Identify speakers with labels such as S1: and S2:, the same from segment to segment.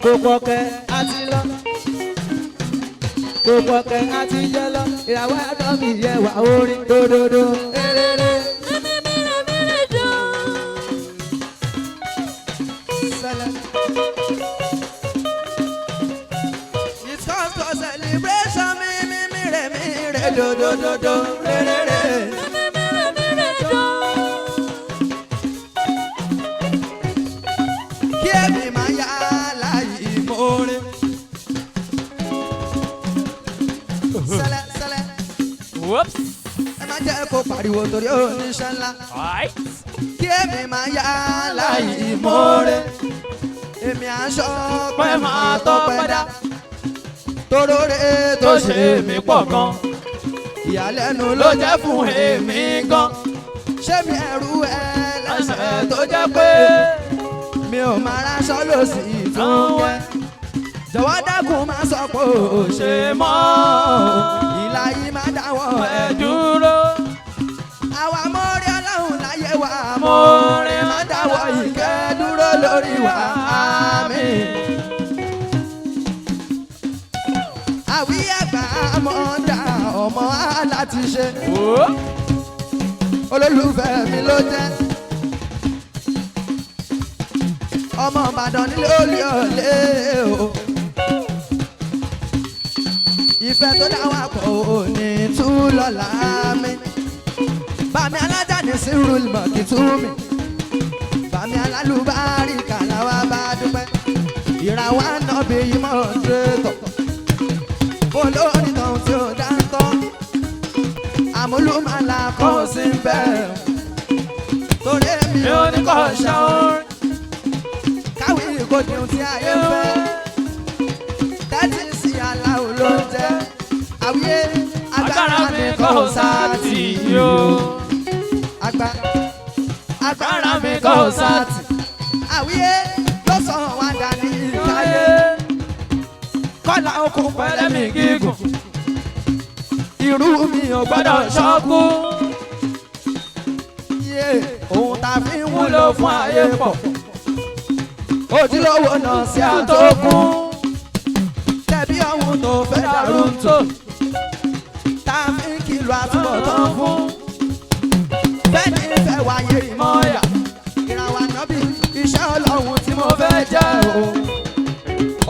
S1: Kò pọ̀kẹ́ àti lọ. Kò pọ̀kẹ́ àti jẹ lọ. Ìràwọ̀ àdán mi yẹ wà orin dòdòdò. Eréré. Sẹlẹ̀. It comes to celebration mi mi mi re mi re dòdòdòdò réréré. Kí èmi máa yá láyé mọ́re. Sẹlẹ̀ sẹlẹ̀.
S2: Whoops.
S1: Ẹ má jẹ́ kó pariwo torí oníṣẹ́ ńlá.
S2: Alright.
S1: Kí èmi máa yá láyé mọ́re. Èmi aṣọ pẹ́ máa tọ́pẹ́ dá. Toróore tó ṣe mí pọ̀ gan. Ìyàlẹ́nu ló jẹ́ fún èmi gan. Ṣé mi ẹrú ẹlẹ́sẹ̀ tó jẹ́ pé mi ò máa ráṣọ lòsì tún kẹ́. Jọ̀wọ́ dákun máa sọ pé ò ṣe mọ́. Ìlà yìí máa dáwọ́
S2: Ẹ
S1: ẹ̀
S2: dúró.
S1: àwa mọ́rí ọlọ́run láyé wa mọ́rí má dáwọ́ ìkẹ́ dúró lórí wa àmín. Àwí àgbà mọ́dà ọmọ aláti ṣe
S2: Wò.
S1: Olólùfẹ́ mi ló jẹ́. Ọmọ Ìbàdàn nílé olú ọ̀lẹ́ o. Ìfẹ́ tó dá wà pọ̀ ò ní tú lọ́la mi. Bàmí alájáde sí rúlmọ̀ kì tú mi. Bàmí alálùbárì kàláwá bá dúpẹ́. Ìràwọ̀ ànábì yìí mọ̀ ọ́dúrétọ̀. Olórin kan tí ó dá ń tọ́. Àmúlùmálà kò sí bẹ́ẹ̀. Torí mi
S2: Mi
S1: ò
S2: ò
S1: ní
S2: ní
S1: kọ́
S2: kọ́
S1: ṣan.
S2: ṣan.
S1: Káwé ìkọ́ni tí ayé ń fẹ́. Tẹ́tí sí aláwo ló ń jẹ́. Àwíyé
S2: Agbára mi kò sáàtì yó.
S1: Agbára mi kò sáàtì. Àwíyé ló sọ wá dání ìkáyé. Kọ́lá okùn
S2: Pẹ̀lẹ́ mi gígùn.
S1: Irú mi ò
S2: Gbọ́dọ̀
S1: gbọ́dọ̀
S2: ṣọ́kú.
S1: ṣọ́kú. Ohun tá a fi ń
S2: Wúlò fún ayé pọ̀.
S1: Ojúlówó náà sí àtòkùn. Tẹ̀bí ọ̀hún tó fẹ́ dàrú
S2: Dàrú tó.
S1: tá a fi ń kìlọ̀ àtúbọ̀tán fún. Bẹ́ẹ̀ni fẹ́ wáyé ìmọ̀ọ́yà. Ìràwọ̀ ànábì iṣẹ́ ọlọ́run tí mo
S2: Mo fẹ́ jẹ́ o.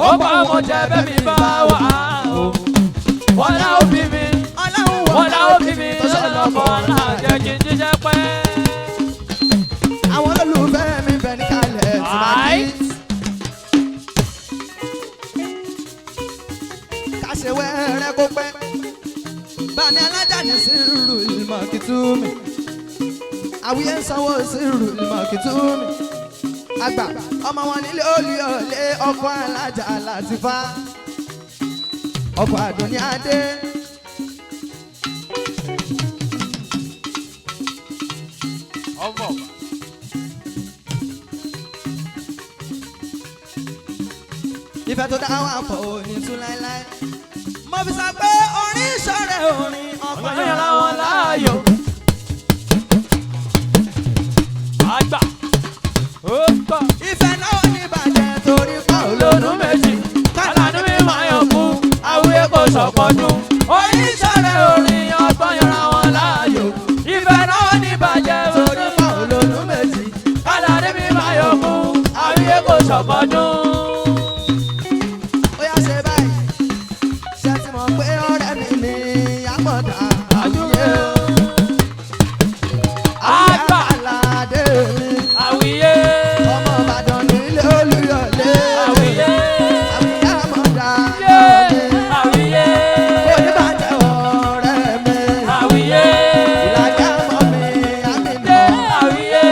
S2: Ó pa ọmọ jẹ bẹ́ẹ̀ mi bá wà o. Wọ́n lá òbí mi.
S1: Ọlọ́run
S2: Wọ́n lá òbí mi.
S1: tó ṣe
S2: Lọ́lọ́mọ náà jẹ́ kí n jíṣẹ́ pẹ́.
S1: Àwọn olólùfẹ́ mi bẹ̀ ní kalẹ̀ tí máa kí.
S2: Aight.
S1: Ká ṣe wẹ́rẹ́ kó pẹ́. Bàmí alájà ní sírù ìmọ̀ kìtú mi. Àwíyé ń sanwó sírù ìmọ̀ kìtú mi. Àgbà ọmọ wọn nílé olùyọ̀lé ọkọ̀ alájà Látìfá. Ọkọ̀ Àdùnní Adé.
S2: Ọmọ.
S1: Ìfẹ́ tó dá wà pọ̀ ò ní tú láéláé. Mo fi sọ pé orin ìṣọ̀rẹ́ orin ọ̀pọ̀
S2: Ọ̀gbọ́n yàrá wọn láàyò. Àgbà. Ó gbà.
S1: Ìfẹ́ náà ò ní bàjẹ́ torí pọ̀
S2: Olónú méjì. Kálánú mi máa yàn kú. Àwúyé kò sọ̀pọ̀dún. Oníṣẹ́rẹ́ orin ọgbọ́n yàrá wọn láàyò. Ìfẹ́ náà ní bàjẹ́
S1: torí pọ̀ olónú méjì.
S2: Kálánú mi máa yàn kú. Àwúyé kò sọ̀pọ̀dún.
S1: Ó yá ṣe báyìí. Ṣé ti mọ̀ pé ọ̀rẹ́ mi ni àmọ̀dá?
S2: Àdúgbò.
S1: Àwíyé
S2: Àgbà.
S1: Aládé mi.
S2: Àwíyé.
S1: Ọmọ Ìbàdàn nílé Olúyọ̀lé.
S2: Àwíyé.
S1: Àwíyé àmọ̀dá.
S2: Yé. Àwíyé.
S1: Oníbàjẹ́ ọ̀rẹ́ mi.
S2: Àwíyé.
S1: Ìlàjà mọ́ mi, àmìnà.
S2: Yé. Àwíyé.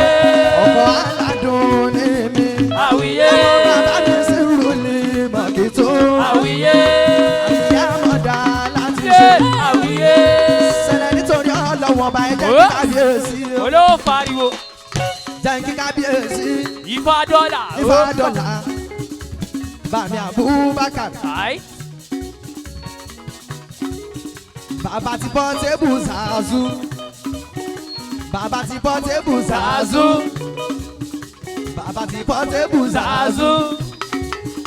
S1: Ọkọ̀ aládùn ní mi.
S2: Àwíyé.
S1: Bàbá mi sì rúlì mọ̀kìtù.
S2: Àwíyé.
S1: Àwíyé àmọ̀dá láti
S2: Yé.
S1: ṣe.
S2: Àwíyé.
S1: Ṣẹlẹ̀ nítorí ọlọ́wọ́n ọba ẹ jẹ́ kí kábíyèsí.
S2: Olówó fariwo.
S1: Jẹ́ kí kábíyèsí.
S2: Ifá dọ́là.
S1: Ifá dọ́là. Bàmí Abubakar.
S2: Ayi.
S1: Bàbá ti bọ́ tébù zàzú. Bàbá ti bọ́ tébù zàzú.
S2: Zazu.
S1: Bàbá ti bọ́ tébù zàzú.
S2: Zazu.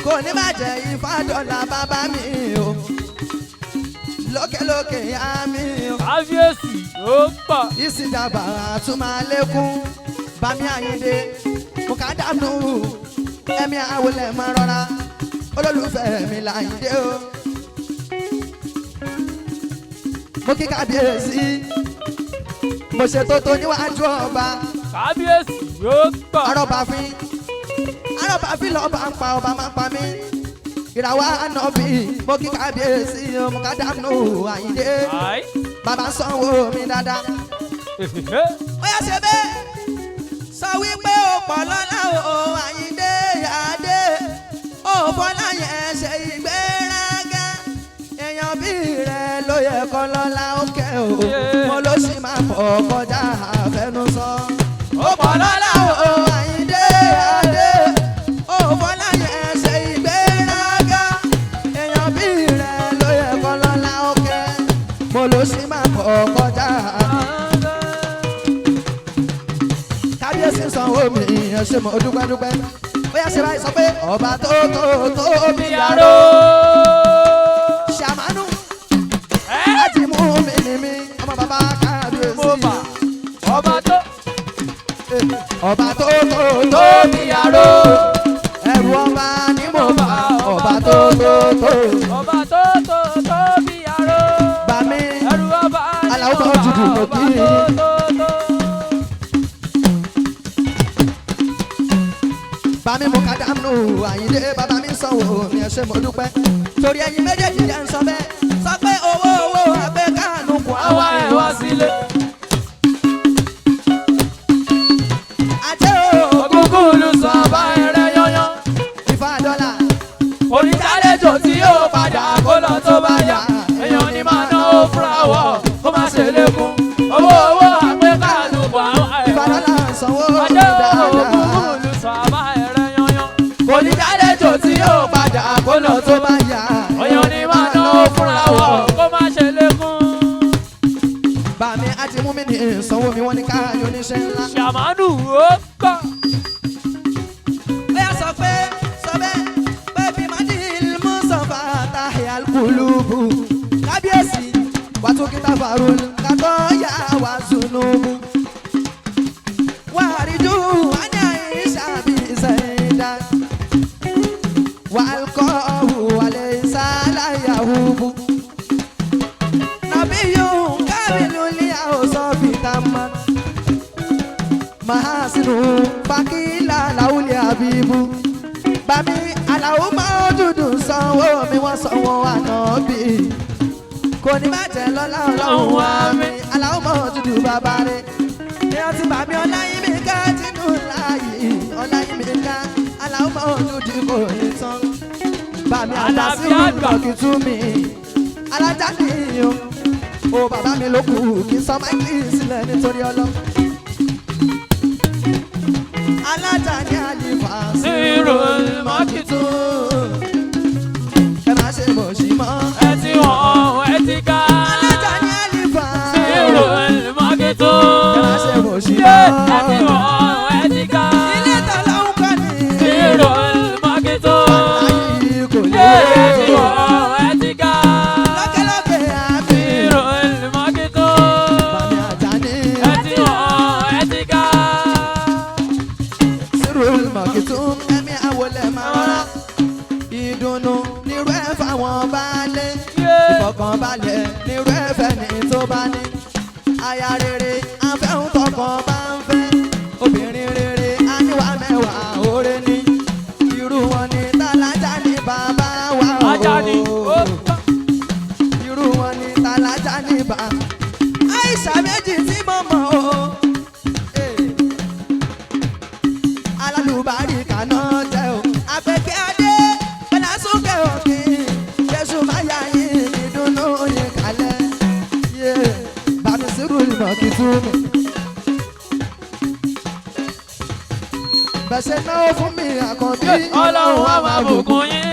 S1: Kò ní bàjẹ́ Ifádọ́là bàbá mi o. Lókèlókè àmì o.
S2: Kábíyèsí ó pọ̀.
S1: Ìsìjàbà àtúmọ̀ lékún. Bàmí Àyìndé, Mùkádàmù, ẹ̀mí àwòlẹ̀ máa rọra. Olólùfẹ́ mi l'Àyìndé o. Mo kí kábíyèsí, mo ṣe tó tó níwájú ọba.
S2: Kábíyèsí ó pọ̀.
S1: Arọ́bàfín, arọ́bàfín lọ́ba ń pa ọba máa ń pa mí. Ìràwọ̀ ànábì, mo kí kábíyèsí, Mùkádàmù Àyìndé.
S2: Àì.
S1: Bàbá sanwó mi dáadáa. Ó yá ṣe bẹ́ẹ̀ sọ wípé ó pọ̀ lọ́lá o Àyìndé Adé ó fọlá yẹn ṣe ìgbéraga èèyàn bí rẹ ló yẹ kọ́ lọ́lá ó kẹ́ o mo ló sì máa pọ̀ kọjá àfẹnusọ.
S2: Ó pọ̀ lọ́lá
S1: o Àyìndé Adé ó fọlá yẹn ṣe ìgbéraga èèyàn bí rẹ ló yẹ kọ́ lọ́lá ó kẹ́ mo ló sì máa pọ̀ kọjá kábíyèsí sanwó mi ìyẹn ṣe mo dúpẹ́ dúpẹ́ ó yá ṣe báyìí sọ pé ọba tó tó tó mi yàrá ṣàmánú láti mú mi ní mi ọmọ bàbá kábíyèsí
S2: Mo bà ọba tó
S1: ọba tó tó tó
S2: tó mi yàrá.
S1: ẹrù ọba ni mo bá ọba tó tó tó
S2: Ọba tó tó tó mi yàrá.
S1: bá mi
S2: Ẹrù ọba ni
S1: Àlàó
S2: mo
S1: bá
S2: bà,
S1: jùdù mọ̀
S2: ọba
S1: kí.
S2: tó tó tó.
S1: bá mi mú kádàmú Àyìndé bàbá mi sanwó mi ẹ ṣé mo dúpẹ́ torí ẹ̀yin méjèèjì jẹ́ ń sọ bẹ́ẹ̀ sọ pé owó owó àgbẹ̀ kánú kù
S2: Àwa ẹ̀ wá sílé.
S1: ajé o
S2: Ògúngúlù sọ àbá ẹrẹ yányán.
S1: Ifádọ́là.
S2: Onídàálejò tí yóò padà kó lọ tó bá yá. Èèyàn ní máa náwó fúnra wọ̀ kó má ṣe lékún. Owó owó àpé kánú kù àwa ẹ̀ wá.
S1: Ifádọ́là sanwó
S2: Ajé
S1: dáadáa.
S2: ògúngúlù sọ àbá ẹrẹ yányán. Onídàálejò tí yóò padà kó lọ tó
S1: tó
S2: bá
S1: bá yá.
S2: Èèyàn ní máa náwó fúnra wọ̀ kó má ṣe lékún.
S1: Bàmí àti mú mi ní sanwó mi wọ́n ní káyọ̀ oníṣẹ́ ńlá.
S2: Ṣàmánù ó kọ̀.
S1: Ó yá sọ pé sọ bẹ́ẹ̀ pé bí Mádìl Mùsọ̀fà táyà kúlùbù. Kábíyèsí wàtúkìtà farul kàtọ́ yà wà zunubu. Wàrídù wájà ìṣàbí ìṣẹ̀dá. Wàlkọ́hù wàlẹ̀ ìsàlà yahubu. Nàbíyù kábìlú ní àwòsàn fìtàmà. Mahasinu fakila làwùlẹ̀ àbíbú. Bàmí àlàó máa ń dúdú sanwó mi wọ́n sanwó ànábì. Kò ní má jẹ́ lọ́lá ọlọ́run wá mi. Àlàó máa ń dúdú bàbá rẹ̀. Èèyàn ti bàmí ọláyínmí ká tínú láàyè. Ọláyínmí ká àlàó máa ń dúdú kò ní tán. Bàmí àgbàsí
S2: Àlàáfíà àgbà.
S1: òkè tú mi. Alájà nìyó. O bàbá mi ló kù kí n sọ máìkì sílẹ̀ nítorí ọlọ́. Alájà ní àlìfà
S2: Sírùl mọ́kìtù.
S1: Ẹ má ṣe mọ̀ sí mọ́.
S2: Ẹ ti hàn ẹ ti ká.
S1: Alájà ní àlìfà.
S2: Sírùl mọ́kìtù.
S1: Ẹ má ṣe mọ̀ sí
S2: Ẹ ti
S1: mọ́.
S2: hàn ẹ ti ká.
S1: Ilé tọ́lá ń kọ́ ni.
S2: Sírùl mọ́kìtù.
S1: Ayé kò lè.
S2: Ẹ ti hàn ẹ ti ká.
S1: Lókèlókè àmì.
S2: Sírùl mọ́kìtù.
S1: Bàmí Àjàní.
S2: Ẹ ti hàn ẹ ti ká.
S1: Sírùl mọ̀kìtù ẹ̀mí àwọlẹ̀ máa rọra. Ìdùnnú nírú ẹ̀ fáwọn baálé. Ìfọ̀kànbalẹ̀ nírú ẹ̀fẹ́ ní tó bá ní. Aya rere afẹ́hùn tọkàn bá ń fẹ́. Obìnrin rere aníwá mẹ́wàá oore ní. Irú wọn ni tálájà ní bàbá wa o.
S2: Àjàní ó kọ̀.
S1: Irú wọn ni tálájà ní bàbá. Àìsà méjì tí mo mọ̀ o. Alálùbárí kaná jẹ́ o. Àpèkẹ́ adé, Bọ́lásúnkẹ́ òkè. Jésù máa yá yín ìdùnnú yín kalẹ̀. Yé, Bàmí sírù ìmọ̀ kì í tú mi. Bẹ̀sẹ̀ náà fún mi àkànbí.
S2: Ọlọ́run á máa bùkún yín.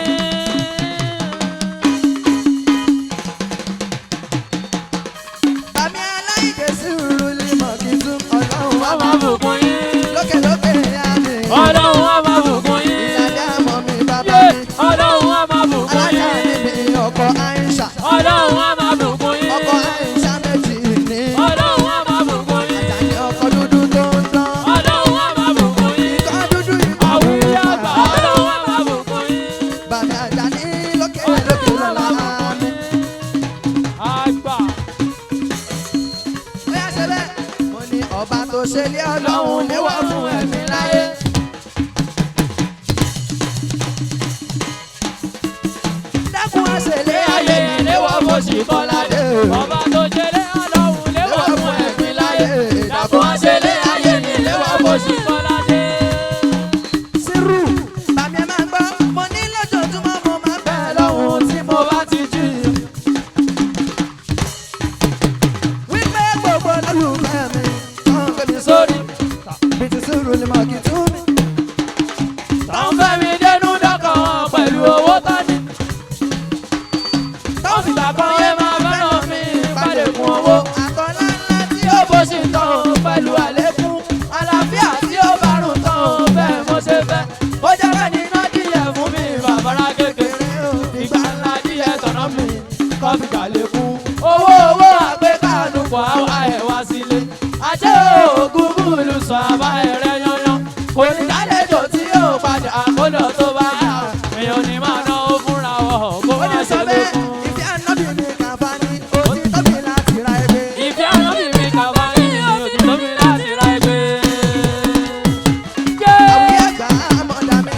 S1: Bàmí aláìdè sírù ìmọ̀ kì í tú. Ọlọ́run á
S2: Á
S1: máa
S2: máa bùkún yín.
S1: lókè lókè àmì.
S2: Ọlọ́run á máa bùkún yín.
S1: Ìyá àmọ́ mi bàbá
S2: Yé,
S1: mi. tó ṣe lé ọlọ́run léwọ́ fún ẹ̀mí láyé. Dákun wá ṣe lé ayé
S2: Ayé léwọ́ bó sì kọ́ládé. Ọba tó ṣe lé ọlọ́run léwọ́ fún ẹ̀gbin láyé. Dákun wá ṣe lé ayé mi léwọ́ bó sì kọ́ládé.
S1: Sírù, bàmí ẹ máa gbọ́, mo ní lójoojúmọ́ mo máa bẹ̀ lọ́hùn tí mo
S2: Mo bá ti jí.
S1: Wípé gbogbo lólùfẹ́ mi, wọ́n gbé mi sórí. Bí ti sùúrù ni mo kì í tú mi.
S2: Tọ́ ń fẹ́ mi dénú dọ́kàn wọn pẹ̀lú owó tání. Tọ́ ń fìgbà kan yé máa fẹ́ràn mi pàdékùn owó.
S1: Àtọ̀lá ńlá tí
S2: Tí ó bó sì tán o pẹ̀lú àlékún. Àlàáfíà tí ó bá rùn tán o bẹ́ẹ̀ mo ṣe fẹ́. Ó jẹ́ bẹ́ẹ̀ ni iná díẹ̀ fún mi bàbára kékeré. Ìgbà ńlá díẹ̀ tọ̀nà mi kọ́fì kàlékún. Owó owó àgbékànú pọ̀ àwa ẹ̀ wá sílé. Ajé òògùn búlù sọ àbá ẹ̀rẹ́ yanyan. Kò ní kálejò tí yóò padà kólọ̀ tó bá yà. Èèyàn ní máa náwó fúnra wọ̀ kó
S1: ó
S2: má
S1: ní
S2: ṣe
S1: sọ bẹ́ẹ̀,
S2: lókun.
S1: ìfẹ́ ànábì mi kàfá ní, òtítọ́ mi láti ra ẹgbẹ́.
S2: Ìfẹ́ ànábì mi kàwá ní òtítọ́ mi láti ra ẹgbẹ́.
S1: Àwùyé àgbà àmọ̀dá mi,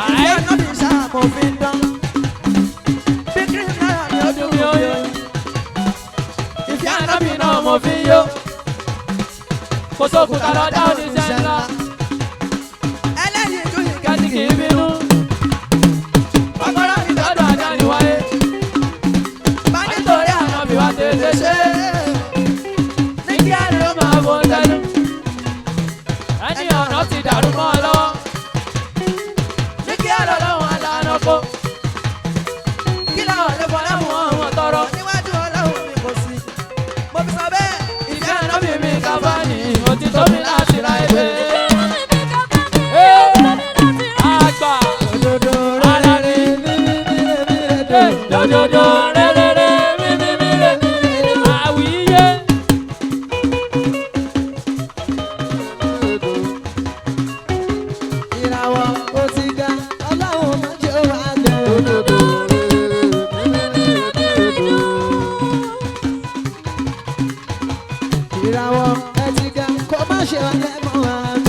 S1: ìfẹ́ ànábì ṣáà mo fi ń dán. Bí kí náírà ni ó dùn mí ó yó. Ìfẹ́
S2: Ìfẹ́
S1: ànábì
S2: ànábì
S1: náà
S2: náà mo fi ń yó. Kò sókùtà lọ́dá oníṣẹ́ ńlá.
S1: Ẹlẹ́yin ju ìkẹ́
S2: Kẹ́sì kì í bínú. Kọ́kọ́rọ́ mi lọ́dọ̀ ajá ni wáyé.
S1: bá nítorí
S2: Nítorí ànábì wá tètè ṣe. Ní kí á ló máa bó tẹnu. Ẹni ọ̀nà ti dàrú mọ́ ọ lọ́wọ́. Ní kí á lọ lọ́wọ́ aláàánú kó. Kí làwọn lè fọlá mú ọ̀hún tọrọ.
S1: Níwájú ọlọ́run mi kò sí. Mo fi sọ bẹ́ẹ̀,
S2: Ìfẹ́ ànábì mi kàfáàní, òtítọ́ mi láti ra ebè. Àgbà
S1: òdodo
S2: alárè dòdòdò rẹ́rẹ́rẹ́ mímímírè àwíyé.
S3: Ìràwọ̀ ó ti ga, ọlọ́run má jẹ́ ó wà lẹ̀. Ìràwọ̀ ẹ ti ga, kó má ṣe wà lẹ̀.